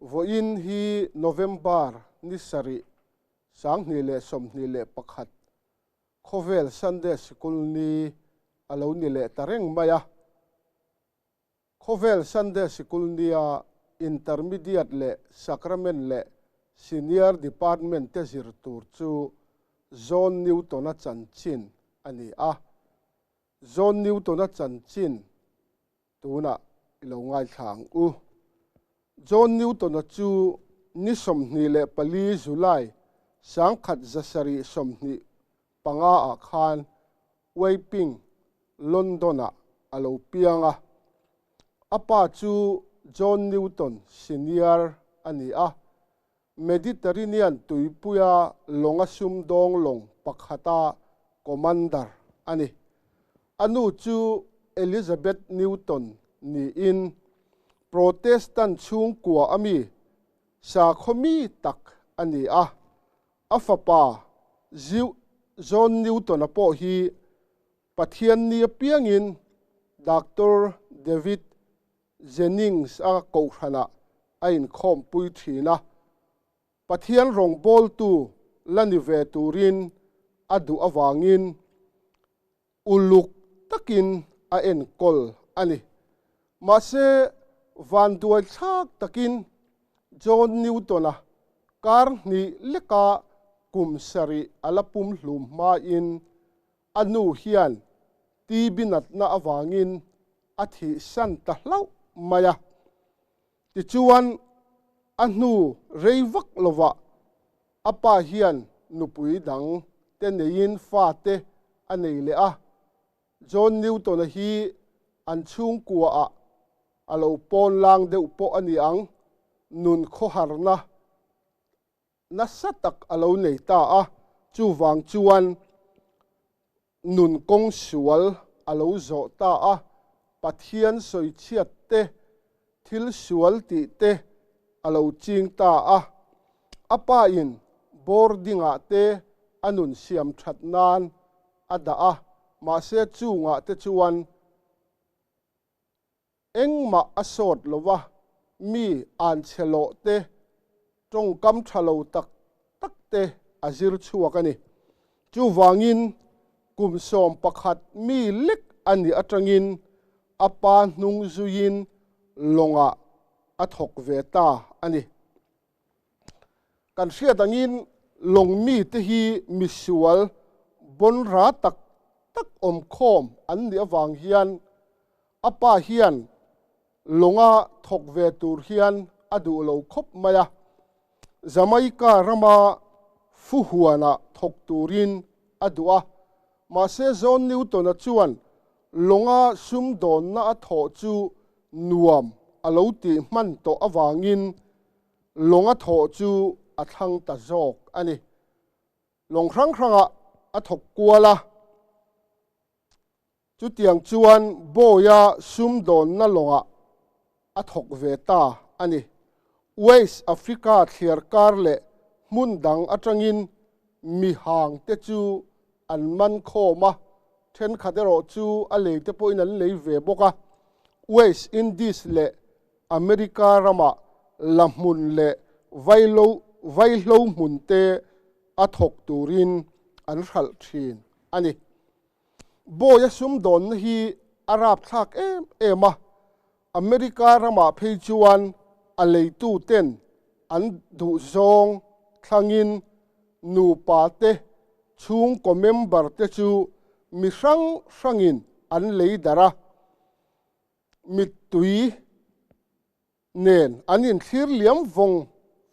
Vawiin hi November ni sarih, 2021, Khawvel Sunday Sikul ni a lo ni leh ta reng mai a. Khawvel Sunday Sikul nia Intermediate leh Sacrament leh Senior Department te zir tur chu John Newton-a chanchin a ni a. John Newton-a chanchin Tunah i lo ngaithla ang u. John Newton-a chu ni 24 July 1725 ah khan Wapping, London-ah a lo piang a. A pa chu John Newton Senior a ni a, Mediterranean tuipuia lawnga sumdawng lawng pakhata commander a ni. A nu chu Elizabeth Newton niin Protestant chhungkua a mi, sakhaw mi tak a ni a. A fapa John Newton-a pawh hi Pathianni apiangin Doctor David Jennings-a kohhranah a inkhawmpui thin a, Pathian rawngbawltu la ni ve turin a duh avangin uluk takin a enkawl a ni. Mahse, vanduai thlak takin John Newton-a kar hnih leka kum sarih a la pum hlum hmain a nu hian TB natna avangin a thihsan ta hlauh mai a. Tichuan, a hnu rei vak lovah a pa hian nupui dang te neiin fate a nei leh a. John Newton-a hi an chhungkuaah a lo pawn lang deuh pawh a ni ang, nun khawharna nasa tak a lo nei ta a, chuvang chuan nun kawng sual a lo zawh ta a, Pathian sawichhiat te, thil sual tih te a lo ching ta a. A pa in boarding ah te a nun siam that nan a dah a, mahse chungah te chuan Engmah a sawt lo va, mi anchhe lawh te, tawngkam tha lo tak tak te a zir chhuak a ni. Chuvangin kum 11 mi lek a nih atangin a pa hnung zuiin lawngah a thawk ve ta a ni. Kan hriat angin lawng mite hi misual bawnra tak tak awmkhawm an nih avang hian a pa hian lawnga thawk ve tur hian a duh lo khawp mai a. Jamaica rama Fuhuana thawk turin a duh a, mahse John Newton-a chuan lawnga sumdawnna a thawh chu nuam a lo tih hman tawh avangin lawng a thawh chu a thlang ta zawk a ni. Lawng hrang hrangah a thawk kual a, chutiang chuan Bawia sumdawnna lawngah a thawk ve ta a ni. West Africa thliar kar leh hmun dang atangin mihang te chu an man khawm a, thenkhat erawh chu a lei te pawhin an lei ve bawk a. West Indies leh America ramah la hmun leh vaihlo vaihlo hmun te a thawk turin an hralh thin a ni. Bawia sumdawnna hi a rapthlak em em a, America ramah phei chuan a leitu ten an duhzawng thlangin nupa te chhungkaw member te chu mi hrang hrangin an lei darh a, mittui nen an inthlir liam vawng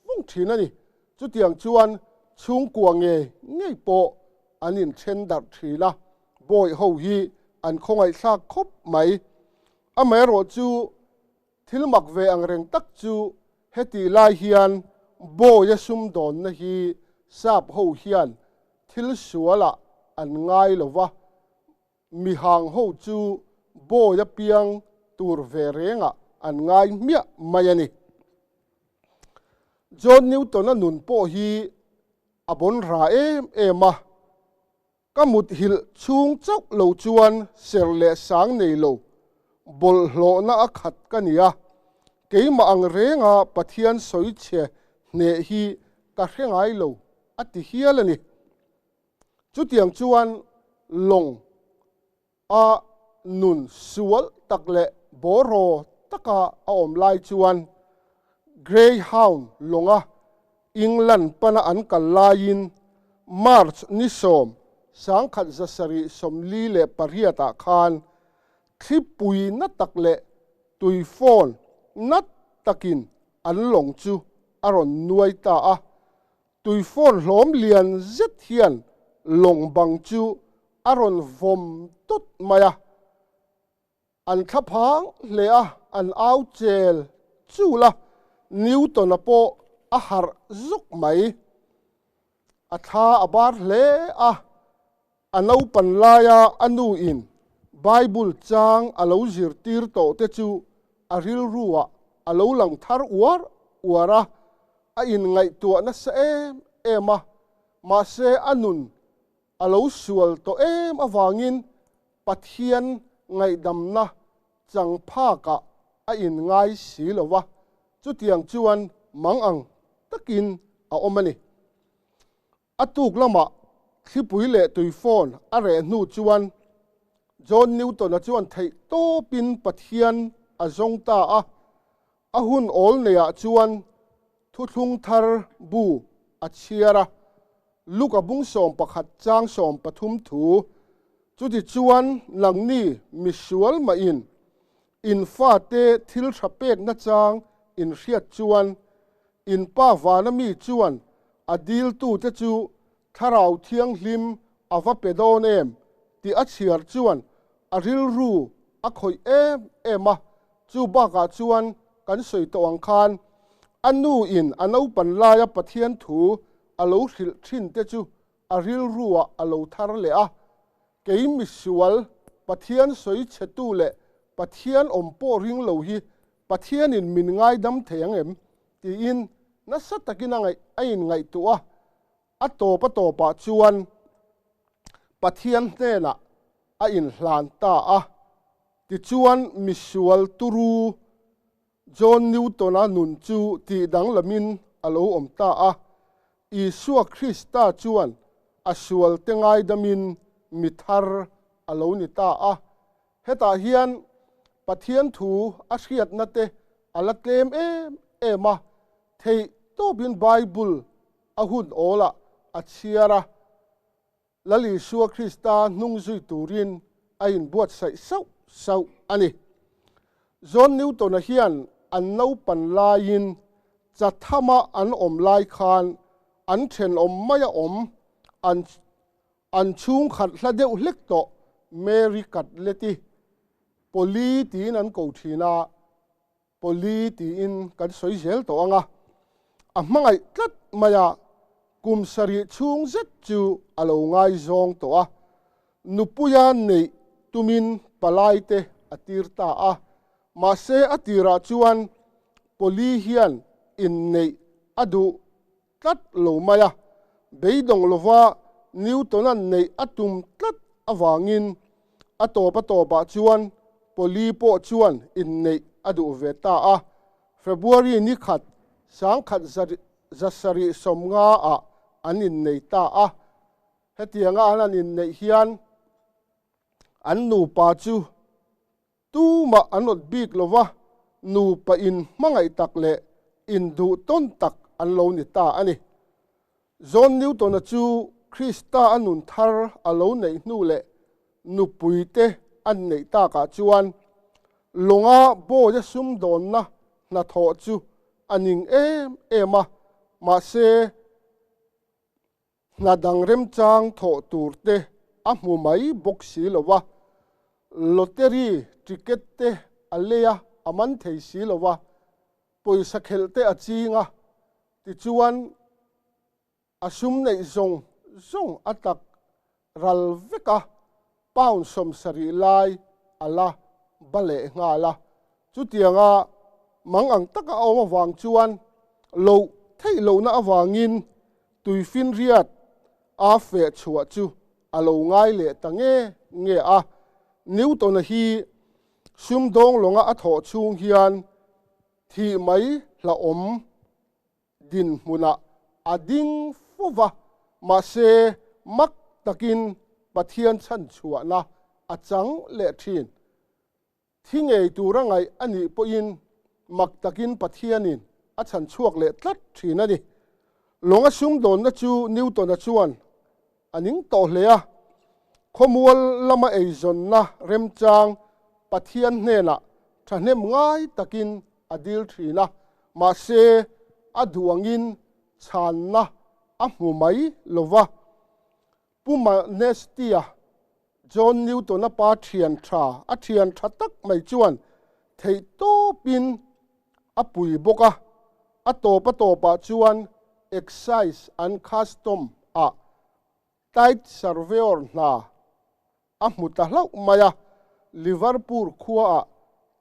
vawng thin a ni. Chutiang chuan chhungkua ngei ngei pawh an inthen darh thin a, bawih ho hi an khawngaihthlak khawp mai. Amaherawh chu thil mak ve ang reng tak chu hetih lai hian bawia sumdawnna hi sap ho hian thil sualah an ngai lo va, Mihang ho chu bawi apiang tur ve rengah an ngai hmiah mai a ni. John Newton-a nun pawh hi a bawn ra em em a, ka muthilh chhung chauh lo chuan ser leh sang nei lo, bawlhhlawhna a khat ka ni a. Keimah ang renga Pathian sawi chhe hneh hi ka hre ngai lo, a ti hial a ni. Chutiang chuan lawng a nun sual tak leh bawraw taka a awm lai chuan Greyhound lawnga England pana an kal laiin March ni 1748 ah khan thlipui na tak leh tuifawn na takin an lawng chu a rawn nuai ta a. Tuifawn hlawm lian zet hian lawng bang chu a rawn vawm tawt mai a. An thla phang hle a, an au chel chul a, Newton-a pawh a harh zuk mai. A thla a bar hle a, a naupan laia a nuin Bible chang a lo zirtir tawh te chu a rilruah a lo lang thar uar uar a, a inngaihtuah nasa em em a, mahse a nun a lo sual tawh em avangin Pathian ngaihdamna chang phakah a inngai si lo va, chutiang chuan mang ang takin a awm a ni. A tuk lamah thlipui leh tuifawn a reh hnu chuan John Newton-a chuan theih tawpin Pathian a zawng ta a, A hun awl neiah chuan thuthlung thar bu a chhiar a, Luka bung 11 chang 13 thu, Chutichuan nangni misual mahin in fate thil tha pekna chang in hriat chuan in pa vana mi chuan a diltute chu Thlarau Thianghlim a va pe dawn em tih a chhiar chuan a rilru a khawih em em a, chu bakah chuan kan sawi tawh ang khan a nu in a naupan laia Pathian thu a lo hrilh thin te chu a rilruah a lo thar leh a, kei misual Pathian sawi chhetu leh Pathian awm pawh ring lo hi Pathianin min ngaidam thei ang em tiin nasa takin a ngaih a inngaihtuah a, A tawp a tawpah chuan Pathian hnenah a inhlan ta a. Tichuan misual turu John Newton-a nun chu tih danglamin a lo awm ta a. Isua Krista chuan a sualte ngaidamin mi thar a lo ni ta a. Hetah hian Pathian thu a hriatna te a la tlem em em a, theih tawpin Bible a hun awlah a chhiar a, Lal Isua Krista hnung zui turin a inbuatsaih sauh sauh a ni. John Newton-a hian an naupan laiin Chatham-a an awm lai khan an thenawm maia awm an an chhungkhat hla deuh hlek tawh Mary Catlett-i Polly tiin an ko thin a, Pawli tiin kan sawi zel tawh ang a, a hmangaih tlat mai a, kum sarih chhung zet chu a lo ngaizawng tawh a, nupuia neih tumin palaite a tir ta a, mahse a tirah chuan Pawli hian inneih a duh tlat lo mai a, beidawng lova Newton-a'n neih a tum tlat avangin a tawp a tawpah chuan Polly pawh chuan inneih a duh ve ta a. February ni khat 1750 ah an innei ta a. Hetianga an han inneih hian an nupa chu Tumah an awt bik lo va, nupa in hmangaih tak leh induh tawn tak an lo ni ta a ni. John Newton-a chu Krista a nun thar a lo neih hnu leh nupuite an neih takah chuan lawnga bawia sumdawnna hnathawh chu a ning em em a, mahse, Hna dang remchang thawh tur te a hmu mai bawk si lo va, lottery ticket te a lei a, a man thei si lo va, pawisa khelh te a ching a, tichuan a sum neih zawng zawng a tak ral vek a, pound 70 lai a la ba leh nghal a. Chutianga mang ang taka a awm avang chuan loh theih lohna avangin tuifinriat a feh chhuah chu a lo ngai leh ta nge nge a. Newton-a hi sumdawng lawnga a thawh chhung hian. Thih mai hlauhawm dinhmunah a ding fo va, mahse mak takin Pathian chhanchhuahna a chang leh thin. Thi ngei tura ngaih a nih pawhin mak takin Pathianin a chhan chhuak leh tlat thin a ni. Lawnga sumdawnna chu Newton-a chuan a ning tawh hle a, khawmual lama eizawnna remchang Pathian hnenah thahnem ngai takin a dil thin a, mahse a duh angin chhanna a hmu mai lo va. Pu Manesty-a, John Newton-a pa thian tha, a thian tha tak mai chuan theihtawpin a pui bawk a, a tawp a tawpah chuan Excise and Custom ah Tithe Surveyor hna a hmu ta hlauh mai a, Liverpool khuaah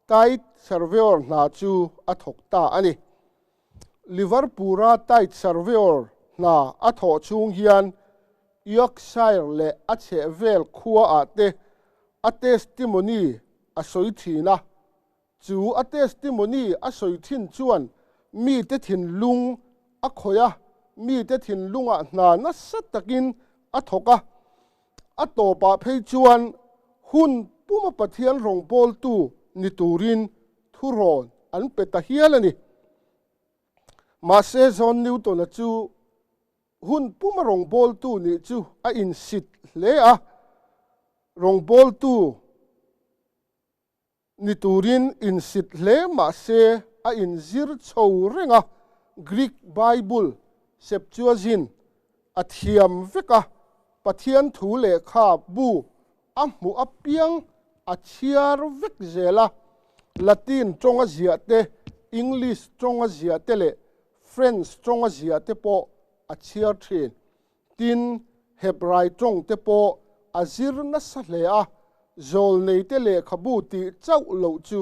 Tithe Surveyor hna chu a thawk ta a ni. Liverpool-a Tithe Surveyor hna a thawh chhung hian Yorkshire leh a chhehvel khuaah te a testimony a sawi thin a, Chu a testimony a sawi thin chuan mite thinlung a khawih a, mite thinlungah hna nasa takin a thawk a. A tawpah phei chuan hun puma Pathian rawngbawltu ni turin thurawn an pe ta hial a ni. Mahse John Newton-a chu hun puma rawngbawltu nih chu a insit hle a, rawngbawltu Ni turin insit hle mah se a inzir chho reng a, Greek Bible, Septuagint, a thiam vek a, Pathian thu lehkha bu a hmuh apiang a chhiar vek zel a, Latin tawnga ziah te, English tawnga ziah te leh French tawnga ziah te pawh a chhiar thin. Tin, Hebrai tawng te pawh a zir nasa hle a, zawlneite lehkhabu tih chauh loh chu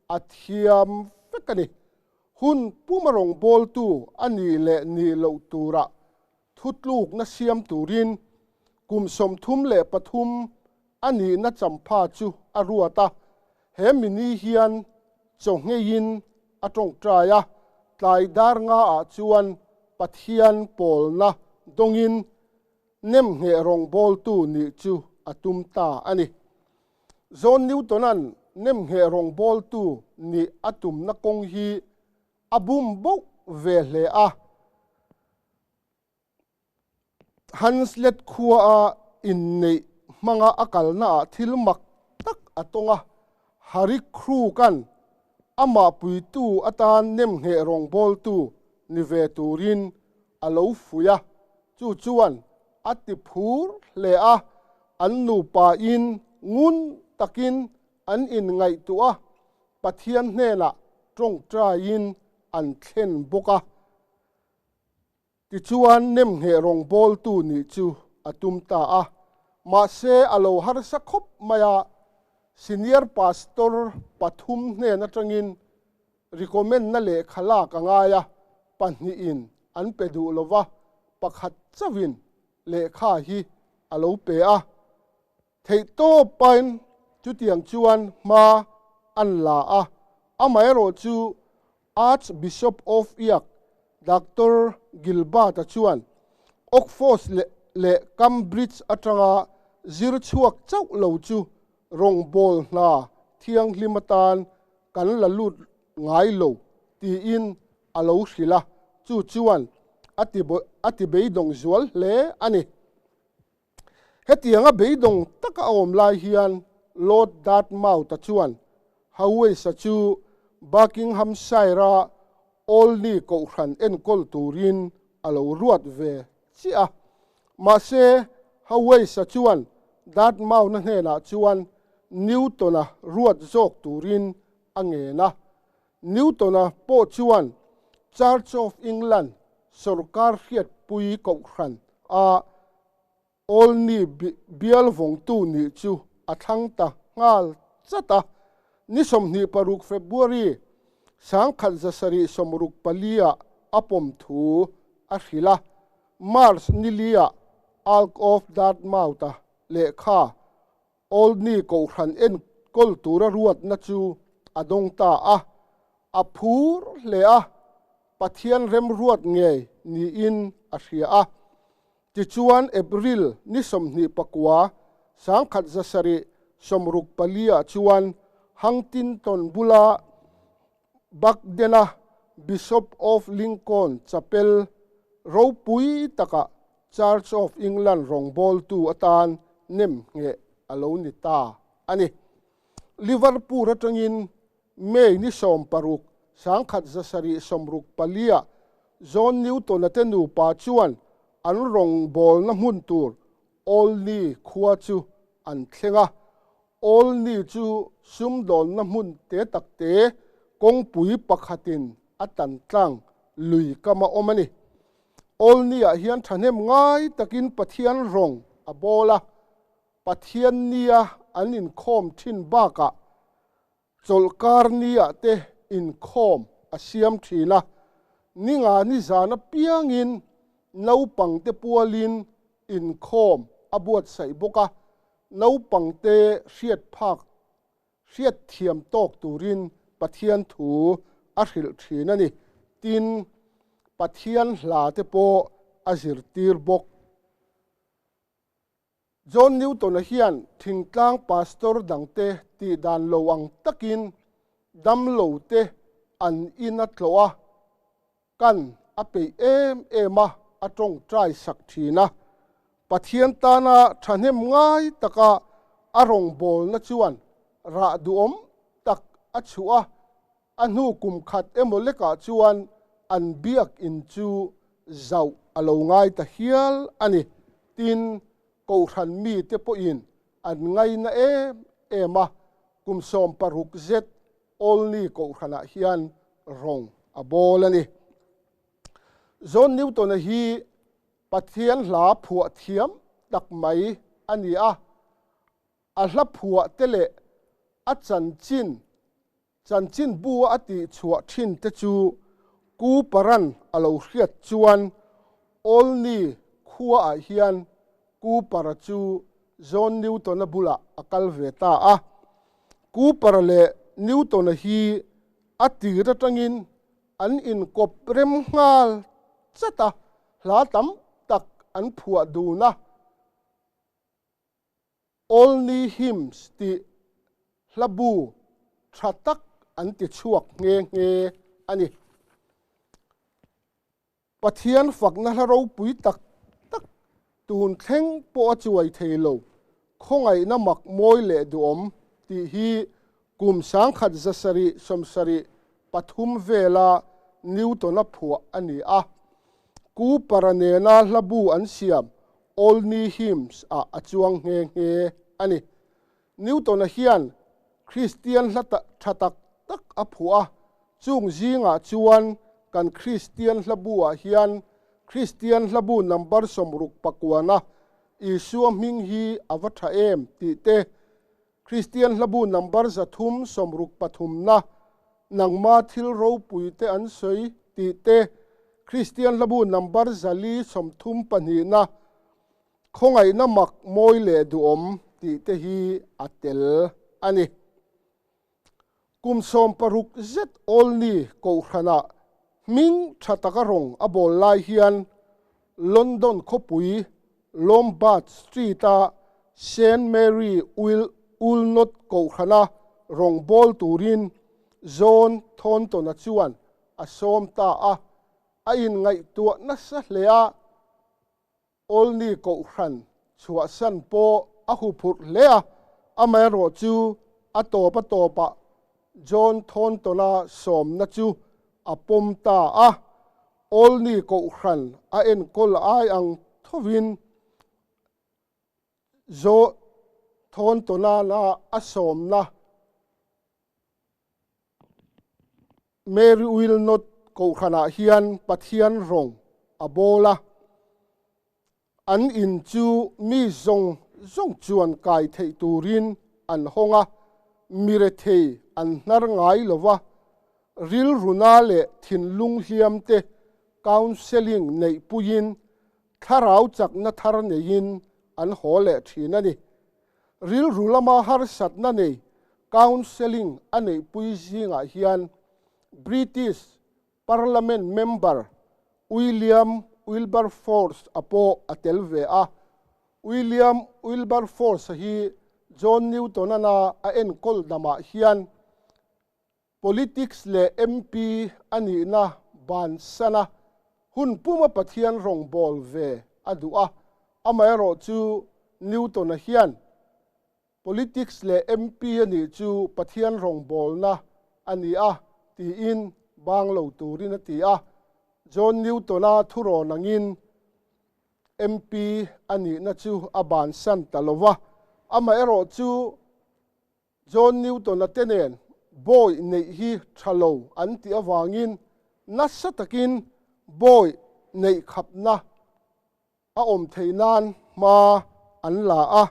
a thiam vek a ni. Hun puma rawngbawltu a nih leh nih loh turah thutlukna siam turin kum 33 a nihna champha chu a ruat a, he mini hian chaw ngheiin a tawngtai a, tlai dar ngaah chuan Pathian pawlna dawngin nemngheh rawngbawltu nih chu a tum ta a ni. John Newton-a'n nemngheh rawngbawltu nih a tumna kawng hi a bum boh ve hle a. Hunslet khuaa inneih hmanga a kalnaah thil mak tak a tawng a, Harry Crook-a'n amah puitu atan nemngheh rawngbawltu ni ve turin a lo fuih a, chu chuan a ti phur hle a, an nupain ngun takin an inngaihtuah a, Pathian hnenah tawngtaiin an thlen bawk a. Tichuan nemngheh rawngbawltu nih chu a tum ta a, mahse a lo harsa khawp mai a, Senior Pastor pathum hnen atangin recommend-na lehkha lak a ngai a, pahnihin an pe duh lo va, pakhat chauhin lehkha hi a lo pe a. Theihtawpain chutiang chuan hma an la a, amaherawhchu Archbishop of York Doctor Gilbert-a chuan Oxford leh Cambridge atanga zir chhuak chauh lo chu rawngbâwl hna thianghlim atan kan la lut ngai lo tiin a lo hrilh a, chu chuan a ti beidawng zual hle a ni. Hetianga beidawng taka a awm lai hian Lord Dartmouth-a chuan Hawes-a chu Buckinghamshire-a Olney kohhran enkawl turin a lo ruat ve chiah a. Mahse, Hawes-a chuan Dartmouth-a hnenah chuan Newton-a ruat zawk turin a ngen a. Newton-a pawh chuan Church of England sawrkar hriatpui kohhran a Olney bial vawngtu nih chu a thlang ta nghal chat a. Ni 26 February 1764 ah a pawm thu a hrilh a, March ni li-ah Earl of Dartmouth-a lehkha Olney kohhran enkawl tura ruatna chu a dawng ta a. A phur hle a, Pathian remruat ngei niin a hria a. Tichuan April ni 29, 1764 ah chuan Huntington bula Buckden-a Bishop of Lincoln Chapel ropui takah Church of England rawngbawltu atan nemngheh a lo ni ta a ni. Liverpool atangin May ni 16, 1764 ah John Newton-a te nupa chuan an rawngbawlna hmun tur Olney khua chu an thleng a. Olney chu sumdawnna hmun te tak te kawngpui pakhatin a tan tlang lui kama awm a ni. Olney-ah hian thahnem ngai takin Pathian rawng a bawl a, Pathian nia an inkhawm thin bakah Chawlhkar niah te inkhawm a siam thin a, ninga nizan apiangin naupangte pualin inkhawm a buatsaih bawk a, naupangte hriat phak hriat thiam tawk turin Pathian thu a hrilh thin a ni. Tin, Pathian hla te pawh a zirtir bawk. John Newton-a hian thingtlang pastor dangte tih dan lo ang takin damlote an in a tlawh a, kan a peih em em a, a tawngtai sak thin a. Pathian tana thahnem ngai taka a rawngbawlna chuan rah duhawm tak a chhuah a, A hnu kum khat emaw lekah chuan an biakinn chu zauh a lo ngai ta hial a ni. Tin, Kohhran mite pawhin an ngaina em em a, kum 16 zet Olney Kohhranah hian rawng a bawl a ni. John Newton-a hi Pathian hla phuah thiam tak mai a ni a, a hla phuah te leh a chanchin chanchin bu a tih chhuah thin te chu Cooper-a'n a lo hriat chuan Olney khuaah hian Cooper-a chu John Newton-a bulah a kal ve ta a. Cooper-a leh Newton-a hi a tir atangin an inkawp rem nghal chat a, hla tam tak an phuah dun a. Olney Hymns tih hla bu tha tak an ti chhuak nghe nghe a ni. Pathian fakna hla ropui tak tak tun thleng pawh a chuai thei lo, khawngaihna mak mawi leh duhawm tih hi kum 1773 vela Newton-a phuah a ni a. Cooper-a nena hla bu an siam Olney Hymns ah a chuang nghe nghe a ni. Newton-a hian Kristian hla tha tak tak a phuah a, chung zingah chuan kan Kristian hla bu-ah hian Kristian hla bu number 60 pakuana Isua hming hi a va tha em tih te, Kristian hla bu number 363na Nangma thil ropui te an sawi tih te, Kristian hla bu number 432na Khawngaihna mak mawi leh duhawm tih te hi a tel a ni. Kum 16 zet Olney Kohhranah hming tha taka rawng a bawl lai hian London khawpui Lombard Street-a Saint Mary Woolnoth Kohhrana rawng bawl turin John Thornton-a chuan a sawm ta a, a inngaihtuah nasa hle a. Olney Kohhran chhuahsan pawh a huphurh hle a, amaherawh chu a tawp a tawpah John Thornton-a sawmna chu a pawm ta a. Olney Kohhran a enkawl ai ang thovin John Thornton-a a sawmna Mary Wilnot Kohhranah hian Pathian rawng a bawl a, an in chu mi zawng zawng chuan kai theih turin an hawng a, mi rethei an hnar ngai lo va, rilruna leh thinlung hliam te counselling neihpuiin thlarau chakna thar neiin an haw leh thin a ni. Rilru lama harsatna nei counselling a neihpui zingah hian. British Parliament member William Wilberforce-a pawh a tel ve a. William Wilberforce-a hi John Newton-ana a enkawl damah hian Politics leh MP a nihna bansana hun puma Pathian rawngbâwl ve a duh a, amaherawhchu Newton-a hian Politics leh MP a nih chu Pathian rawngbâwlna a ni a tiin bâng lo turin a ti a. John Newton-a thurawn angin MP a nihna chu a bansan ta lo va, amaherawhchu John Newton-a te nen bawi neih hi tha lo an tih avangin nasa takin bawi neih khapna a awm theih nan hma an la a.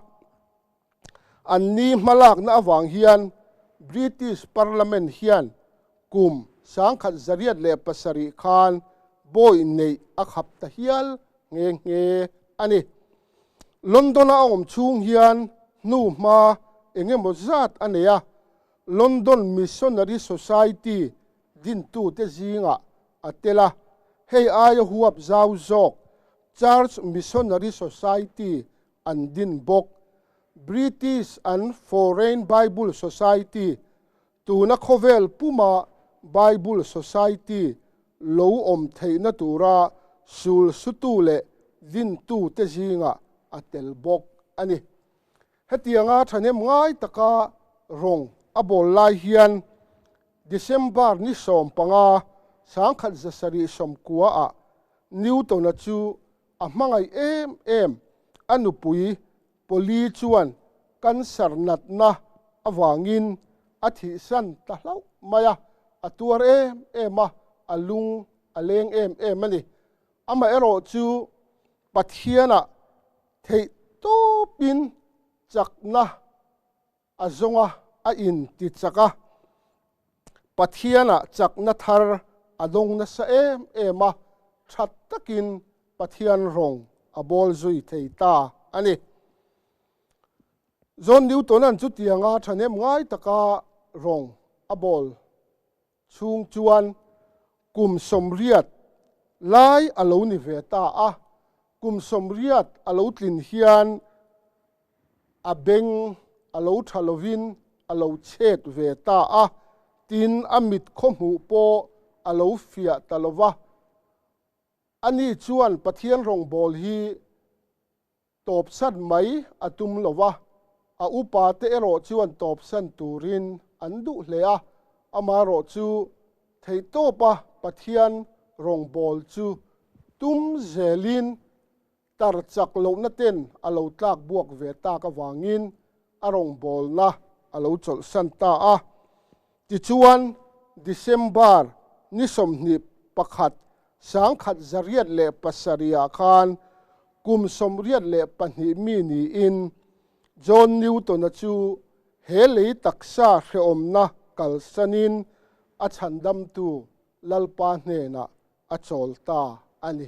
Anni hmalakna avang hian British Parliament hian kum 1807 khan bawi neih a khap ta hial nghe nghe a ni. London-a a awm chhung hian hnu hma eng emaw zat a nei a, London Missionary Society dintute zingah a tel a, hei aia huap zau zawk Church Missionary Society an din bawk. British and Foreign Bible Society Tuna khawvel puma Bible Society lo awm theihna tura sul sutu leh dintute zingah a tel bawk a ni. Hetianga thahnem ngai taka rawng a bawl lai hian December ni 15, 1790 ah Newton-a chu a hmangaih em em a nupui Polly chuan cancer natna avangin a thihsan ta hlauh mai a, a tuar em em a, a lung a leng em em a ni. Amaherawh chu Pathianah theih tawpin chakna a zawng a, a inti chak a. Pathianah chakna thar a dawng nasa em em a, tha takin Pathian rawng a bawl zui thei ta a ni. John Newton-a'n chutianga thahnem ngai taka rawng a bawl chhung chuan kum 80 lai a lo ni ve ta a, kum 80 a lo tlin hian a beng a lo tha lovin a lo chhet ve ta a, tin a mit khawhmuh pawh a lo fiah ta lo va. Ani chuan Pathian rawngbâwl hi tawpsan mai a tum lo va, a upate erawh chuan tawpsan turin an duh hle a, amaherawh chu theihtawpa Pathian rawngbâwl chu tum zelin Tar chak lohna ten a lo tlak buak ve tak avangin a rawngbawlna a lo chawlhsan ta a. Tichuan, December ni 21, 1807 ah khan kum 82 mi niin John Newton-a chu he lei taksa hrehawmna kalsanin a chhandamtu Lalpa hnenah a chawl ta a ni.